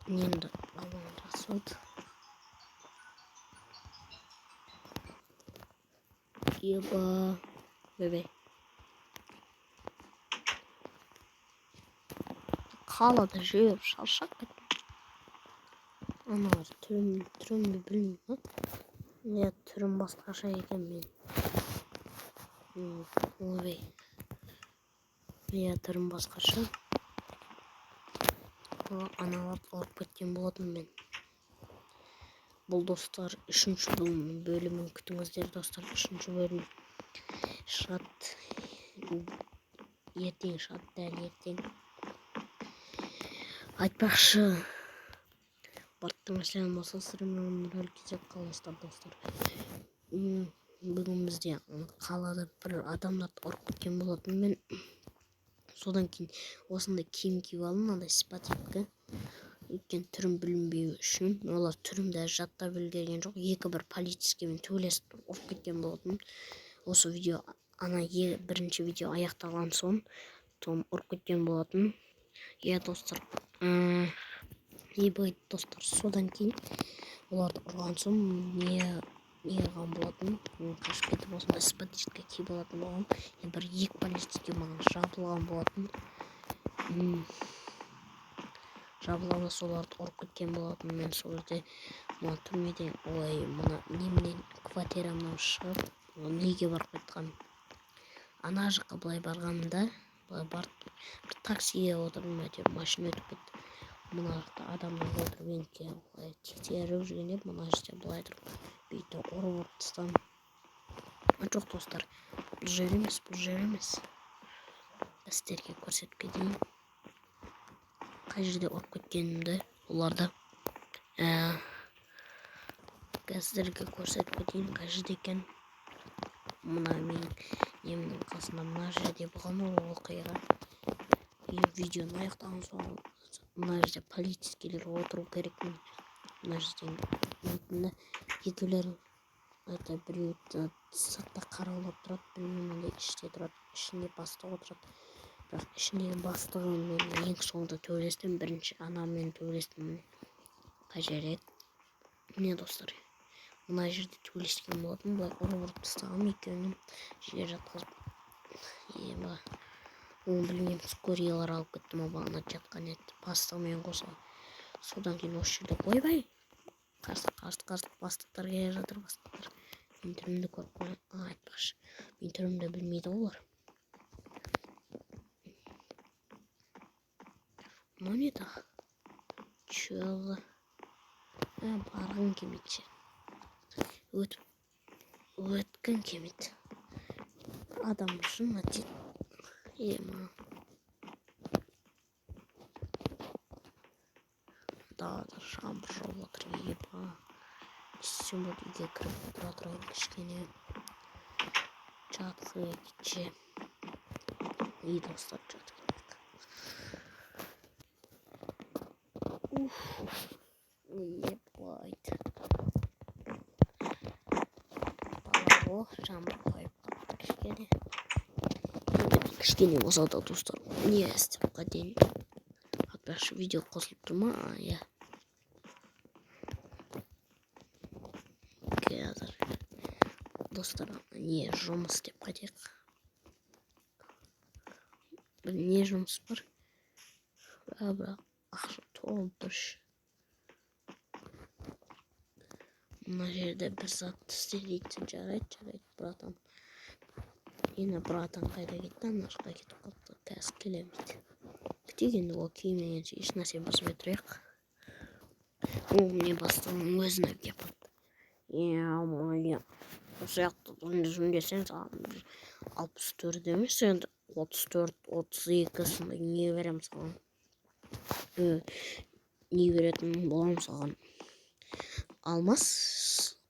Немді алған жақсы болды. Еба. Бебе. Қалада жүріп шаршап кеттім. Аналар түрімді білмеймін. Иә, түрім басқаша екен мен. Ойбай. Иә, түрім басқаша. Аналарды ұрып кеткен болатын мен. Бұл, достар, үшінші бөлімін күтіңіздер, достар. Үшінші бөлім шығады. Ертең шығады, дәл ертең. Айтпақшы, барттың сәлем болса, рөл кезек қалайсыздар, достар? Бүгін бізде қалада бір адамдарды ұрып кеткен болатын мен. Содан кейін осындай киім киіп алдым, мынандай спортивка. Өйткені түрім білінбеу үшін. Олар түрімді әлі жаттап үлгерген жоқ. Екі бір полицейскиймен төбелесіп ұрып кеткен болатын. Осы видео, ана бірінші видео аяқталған соң том ұрып кеткен болатын. Иә, достар, не достар, содан кейін оларды ұрған соң не қылған болатын, қашып кетіп, осындай спортивка киіп алатын болғанмын. Бір екі полицейский маған жабылған болатын. Жабылғанда соларды ұрып кеткен болатын мен. Сол жерде мына түрмеден, ой, мына неменен, квартирамнан шығып, неге барып қайтқанмын, ана жаққа былай барғанмын да, былай барып бір таксиге отырдым, әйтеуір машина өтіп кетті. Мына жақта адамдар отырып енді былай тексеріп жүргенде, мына жерде былай тұрып бүйтіп ұрып ұрып тастадым. Жоқ, достар, бұл жер емес, бұл жер емес. Сіздерге көрсетіп кетейін қай жерде ұрып кеткенімді оларды. Сіздерге көрсетіп кетейін қай жерде екен. Мына менің немнің қасында, мына жерде болған ол оқиға. Видеоны аяқтаған соң мына жерде полицейскийлер отыру керек. Мына жерден дейтін екеулері, это біреу сыртта қараулап тұрады, біреу мынандай іште тұрады, ішінде бастық отырады. Бірақ ішіндегі бастығымен ең соңында төбелестім, бірінші анамен төбелестім. Міне, қай жер еді? Міне, достар, мына жерде төбелескен болатын. Былай ұрып ұрып тастағанмын екеуін жерге жатқызып. Ема, оны білмеймін, скорыйлар алып кетті ма, бағана жатқан еді бастығымен қоса. Содан кейін осы жерде, ойбай, қарсы, қарсы, қарсы, бастықтар келе жатыр. Бастықтар менің түрімді көріп қойған. Айтпақшы, менің түрімді білмейді ғой олар. Мынау не тағы? Че за, барғым келмейді ше, өтіп өткім келмейді. Адам үшін ема. Далада жаңбыр жауып жатыр. Еба, не істесем болады? Үйге кіріп отыра тұрайын кішкене, жатқым келеді. И, достар, жатып кетейік. Уф, ебать, дала ғой, жаңбыр қойып қалыпты кішкене. Енді кішкене болса да, достар, не істеп қайтайын? Айтпақшы, видео қосылып тұр ма? Иә, қазір, достар, не жұмыс істеп қайтайық. Бір не жұмыс бар, бірақ ақша толып тұр. Мына жерде бір затты істе дейді. Жарайды, жарайды, братан. Енді братан қайда кетті? Ана жаққа кетіп қалыпты, қазір келемін дейді. Күтейік енді, ол келмегенше еш нәрсе баспай тұрайық. О, міне, бастығының өзіне келіп қалыпты. Е-мое, осы жақта жөндесең, саған бір 64 емес, енді 34, 32 сондай не беремін саған, не беретін боламын саған? Алмас,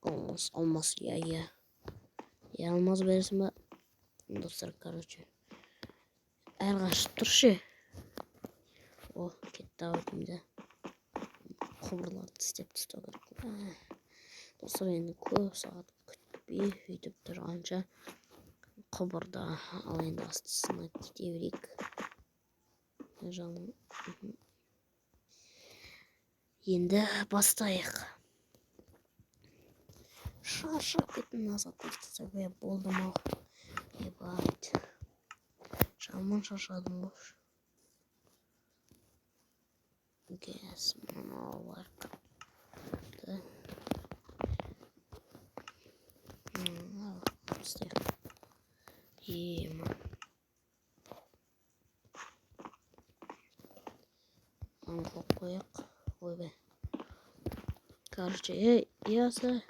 алмас, алмас. Иә, иә, иә, алмаз бересің ба? Достар, короче, әрі қашып тұр ше. О, кетті ау деймін да. Құбырларды істеп тастау керек, достар. Енді көп сағат күтпей, өйтіп тұрғанша құбырды ал енді астысына кете берейік, жаным. Енді бастайық. Шаршап кеттім, назад істеп болдым ау. Ебать. Жаман шаршадым ғой. Газ, мынаны алайық. Да. Алып тастайық. Ема. Мынаны қойып қояйық. Ойбай. Короче, ей, иесі.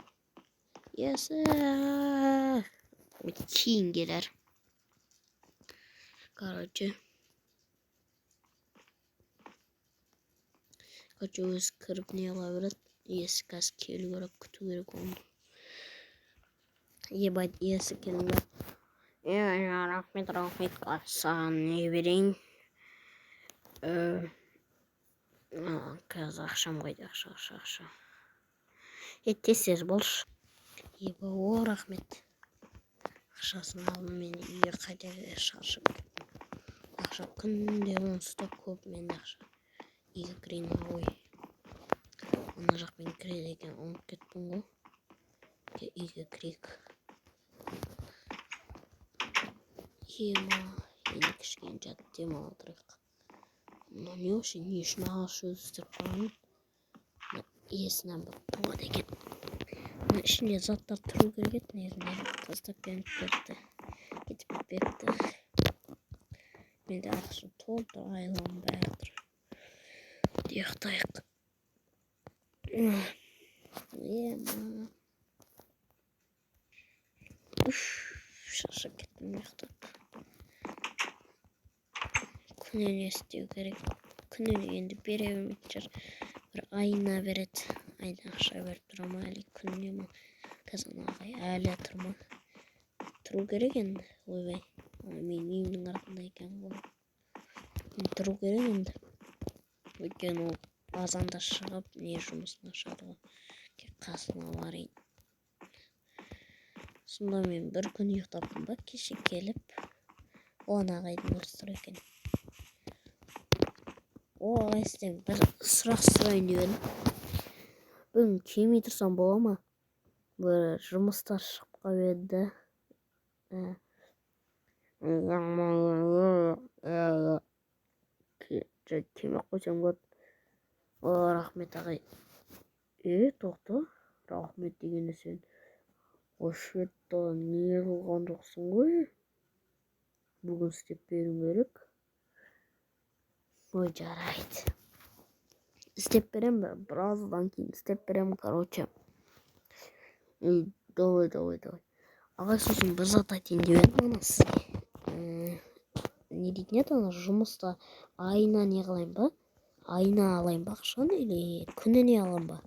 Иесі. Кейін келер. Короче. Короче, өзі кіріп не қыла береді. Иесі қазір келу керек, күту керек оны. Ебать, иесі келді. Е, рахмет, рахмет, саған не берейін? Қазір ақшам қайда, ақша, ақша, ақша. Е, тез тез болшы. Еба, о, рахмет. Ақшасын алдым, мен үйге қайта шаршап кеттім. Ақша күнде онсыз да көп менде ақша. Үйге кірейін, ой. Ана жақпен кіреді екен, ұмытып кеттім ғой. Үйге кірейік. Ема, енді кішкене жатып демала тұрайық. Мынау не вообще, не үшін ағаш өзі істеп қойған? Мына иесінен бір болады екен. Мына ішінде заттар тұру керек еді негізінде. Тастап кетіпті. Кетіп кетпепті. Менде ақша толып тұр, айлығым бәрі тұр. Ұйықтайық. Ема. Уф, шаршап кеттім ұйықтап. Күніне істеу керек. Күніне енді бере бермейтін шығар. Бір айына береді. Айда ақша беріп тұра ма, әлі күніне ма? Қазір ана ағай әлі тұр ма? Тұру керек енді. Ойбай, менің үйімнің артында екен ғой. Тұру керек енді. Өйткені ол азанда шығып, не жұмысына шығады ғой. Қасына барайын. Сонда мен бір күн ұйықтаппын ба, кеше келіп, о, ана ағайдың өзі тұр екен. О, ағай, сізден бір сұрақ сұрайын деп едім. Бүгін келмей тұрсам бола ма? Бір жұмыстар шығып қалып еді. Келмей ақ қойсам болады. О, рахмет, ағай. Е, тоқта. Рахмет дегенде сен вообще-то не қылған жоқсың ғой. Бүгін істеп беруің керек. Ой, жарайды. Істеп беремін, біраздан кейін істеп беремін, короче. Ей, давай, давай, давай. Ағай, сосын бір зат айтайын деп едім ана сізге. Не дейтін еді, ана жұмыста айына не қылайын ба? Айына алайын ба ақшаны или күніне аламын ба?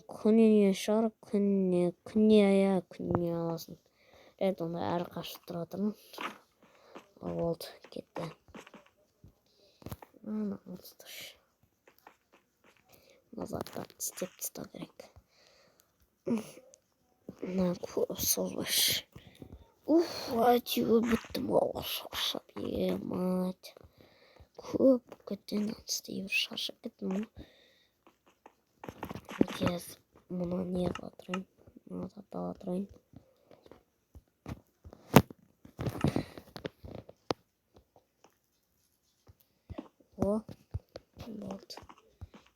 Күніне шығар, күніне, күніне, иә, күніне аласың. Жарайды, онда әрі қашып тұра тұрмын. Болды, кетті. Ана, мына заттарды істеп тастау керек. Мына көп созбашы. Уф, әйтеуір біттім ғой, шаршап, е, мать. Көп кетті, істей бір шаршап кеттім ғой. Қазір мұны не қыла тұрайын, мына затты ала тұрайын. О, болды.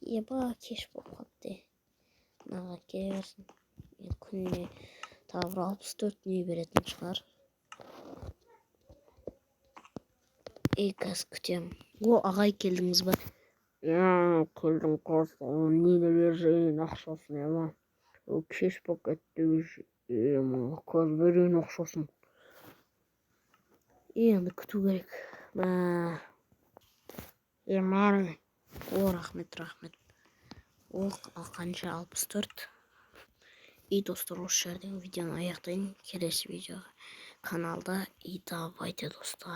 Еба, кеш болып қалыпты. Мынаға келе берсін. Мен күніне тағы бір 64 не беретін шығар. Ей, қазір күтемін. О, ағай, келдіңіз ба? Иә, келдім қазір. Нені берейін ақшасын, ема? О, кеш болып кетті уже. Ема, қазір берейін ақшасын. Енді күту керек. Мә. Ема. О, рахмет, рахмет. О, қанша? 64. И, достар, осы жерден видеоны аяқтайын. Келесі видеоға каналда. И давайте, достар.